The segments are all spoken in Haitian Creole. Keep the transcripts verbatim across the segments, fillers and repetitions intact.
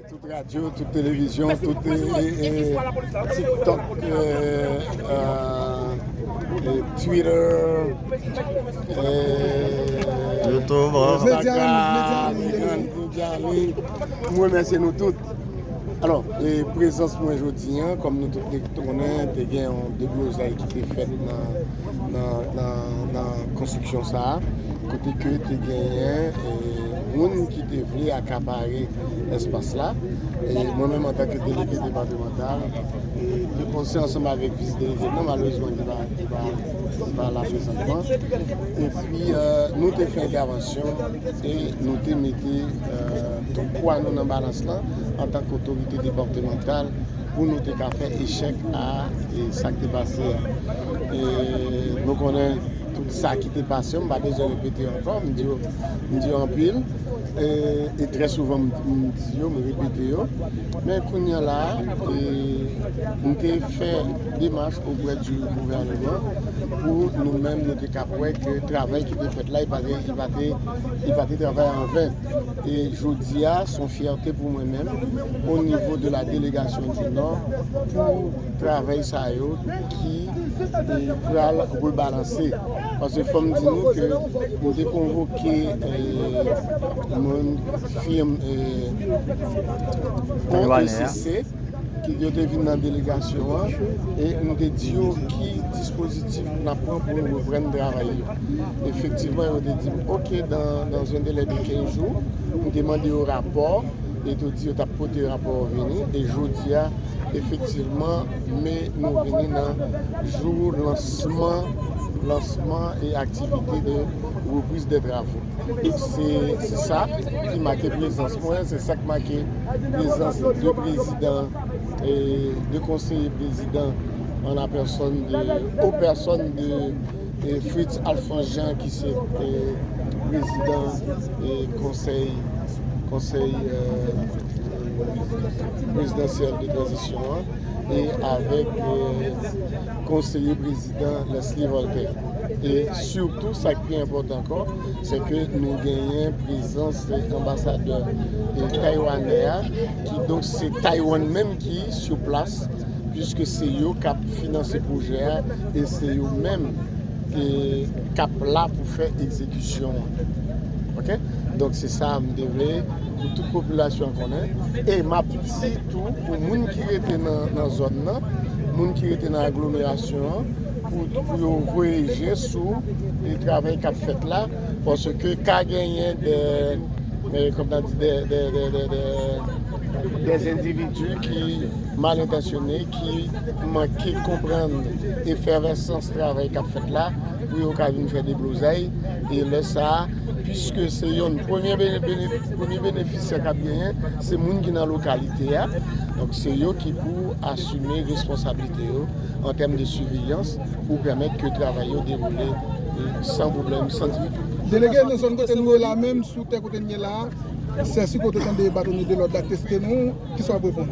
Tout radyo, tout televizyon, tout, e, e, e, TikTok, e, e, e, Twitter, e, YouTube, Instagram, medya an liy, medya an liy. M remèsye nou tout. Alò, e, prezans mwen jodi a, kòm nou tout konnen, te gen yon deblozay ki te fèt nan, nan, nan, nan konstriksyon sa a, kote ke te genyen, e, moun ki te vle akapare espas la. E mwen menm, antanke delege depatmantal, e, te panse ansanm avèk vis delege m nan, malerezman, ki pa, ki pa, ki pa la prezantman. Epi, e, nou te fè entèvansyon e nou te mete, e, tout pwa nou nan balans lan antanke otorite depatmantal pou nou te ka fè echèk a, e, sa k te pase a. E nou konnen tout sa ki te pase, m pa bezwen repete ankò, m di yo, m di yo anpil. E, e trè souvan m, m di yo, m repete yo. Men kounye a la, e, m te fè demach oprè di gouvèneman pou nou menm nou te ka wè ke travay ki te fèt la, li pa te, li pa te, li pa te travay an ven. E jodi a, se yon fyète pou mwen menm, o nivo de la delegasyon di Nò, pou travay sa yo ki, e, pral rebalanse. Paske fò m di nou ke nou te konvoke, e, moun, fim, e, O E C C, ki yo te vin nan delegasyon an, e nou te di yo ki dispozitif n ap pran pou nou reprann travay yo. Efektivman, yo te di m, "Ok, dans, dans un délai de quinze jours," m te mande yo rapò, e yo di yo t ap pote rapò vini, e jodi a, efektivman, men nou vini nan jou lansman, lansman e aktivite de reprise des travaux. Se, se sa ki make prezans mwen, se sa k make prezans de prezidan e de konseye prezidan an la pèsòn de, o pèsòn de, e Fritz Alphonse Jean ki se, e, prezidan, e, konsèy, konsèy, e, prezidansyèl de tranzisyon an, e avèk, e, konseye prezidan Leslie Voltaire. E sitou, sa k pi enpòtan ankò, se ke nou genyen prezans anbasadè, e, taywanè a, ki donk se Taywann menm ki sou plas, puiske se yo k ap finanse pwojè a, e se yo menm, e, k ap la pou fè egzekisyon an. Ok? Donk, se sa m te vle pou tout popilasyon an konnen. E m ap di tou, pou moun ki rete nan, nan zòn nan, moun ki rete nan aglomerasyon an, pou, pou yo voye je sou, e, travay k ap fèt la, paske ka genyen de, e, kòm ta di, de, de, de, de, de, des individus ki mal entansyone, ki manke konprann efèvèsans travay k ap fèt la, pou yo ka vin fè deblozay. E lè sa a, piske se youn premye bene-, bene-, premye benefisyè k ap genyen, se moun ki nan lokalite a. Donk, se yo ki pou asime responsablite yo an tèm de siveyans pou pèmèt ke travay yo dewoule, e, san pwoblèm, san difikilte. Delege, nan zòn kote nou ye la menm, sou tè kote n ye la, sèsi kote tande batonye de lòd la teste nou, kisa w ap reponn?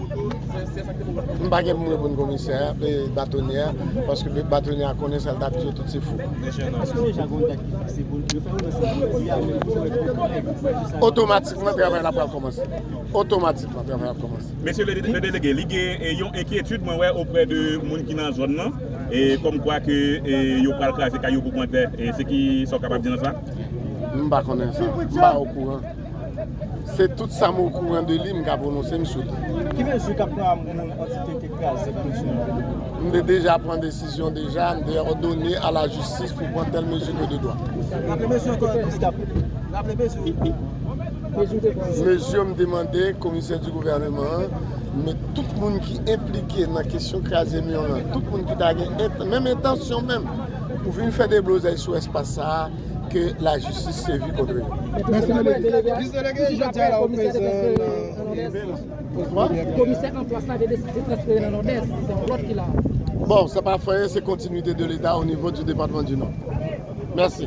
M pa gen pou m reponn komisè a, e, batonye a, paske batonye a konnen sa l t ap di yo tout se fou. Èske deja gen yon dat ki fikse pou yo fè yon ansanm jodi a, pou yo fè yon ansanm? Otomatikman, travay la pral kòmanse. Otomatikman, travay la ap kòmanse. Mesye le, le delege, li gen, e, yon enkyetid, mwen wè, oprè de moun ki nan zòn nan, e, kòmkwa ke, e, yo pral kraze kay yo pou pran tè. E, se ki sa w kapab di nan sa? M pa konnen sa. M pa okouran. Se tout sa m okouran de li, m ka pwononse m sou li. Ki mezi k ap pran moun antite ki kraze kondisyon yo? M te deja pran desizyon deja, m te òdone a la jistis pou pran tèl mezi ke de dwa. Raple mezi ankò, Gustave. Raple mezi. Mezi m te mande komisè di gouvèneman an, men tout moun ki enplike nan kesyon kraze mi an, tout moun ki ta gen ent-, menm entansyon menm pou vin fè deblozay sou espas sa a, ke lajistis sèvi kont yo. Mèsi, delege. Vis delege, jodi a la, ou prezan nan Komisè an plas la te deside transfere nan Nòdès, se yon lòt ki la. Bon, se pa fè, se kontinwite de Leta o nivo di depatman di Nò. Mèsi.